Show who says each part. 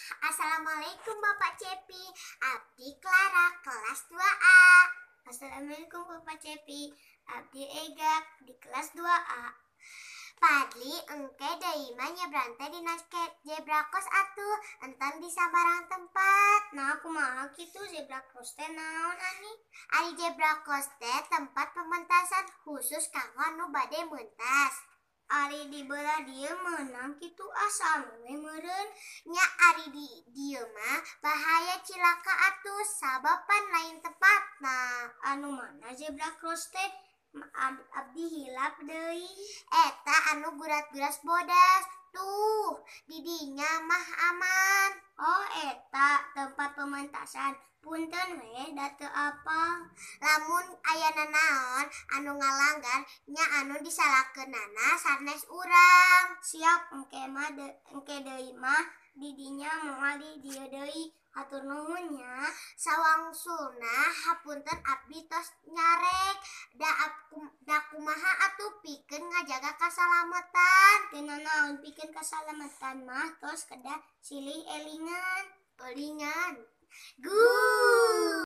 Speaker 1: Assalamualaikum Bapak Cepi, Abdi Clara kelas 2A.
Speaker 2: Assalamualaikum Bapak Cepi, Abdi Ega di kelas 2A.
Speaker 1: Padli engke deui mah nyebrang teh dina zebra cross atuh, entong di sabarang tempat.
Speaker 2: Nah, kumaha kitu zebra cross teh naon ani?
Speaker 1: Ari zebra cross teh tempat pementasan khusus kanggo anu bade mentas.
Speaker 2: Ari di beulah dieu meunang kitu asal we meureun.
Speaker 1: Nya ari di dieu mah bahaya cilaka atuh sabab pan lain tempatna.
Speaker 2: Anu mana zebra cross teh? Abdi hilap deui.
Speaker 1: Eta anu gurat-guras bodas. Tuh, di dinya mah aman.
Speaker 2: Oh, eta tempat pementasan. Punten we da teu apal.
Speaker 1: Lamun aya nanaon anu ngalanggar nya anu disalahkeunana sanes urang.
Speaker 2: Siap, engke mah engke deui mah di dinya moal di dieu deui. Hatur nuhun nya.
Speaker 1: Sawangsulna hapunten abdi tos nyarek da kumaha atuh pikeun ngajaga kasalametan.
Speaker 2: Teu nanaon pikeun kasalamatan mah tos kedah silih elingan.
Speaker 1: Elingan. Gu.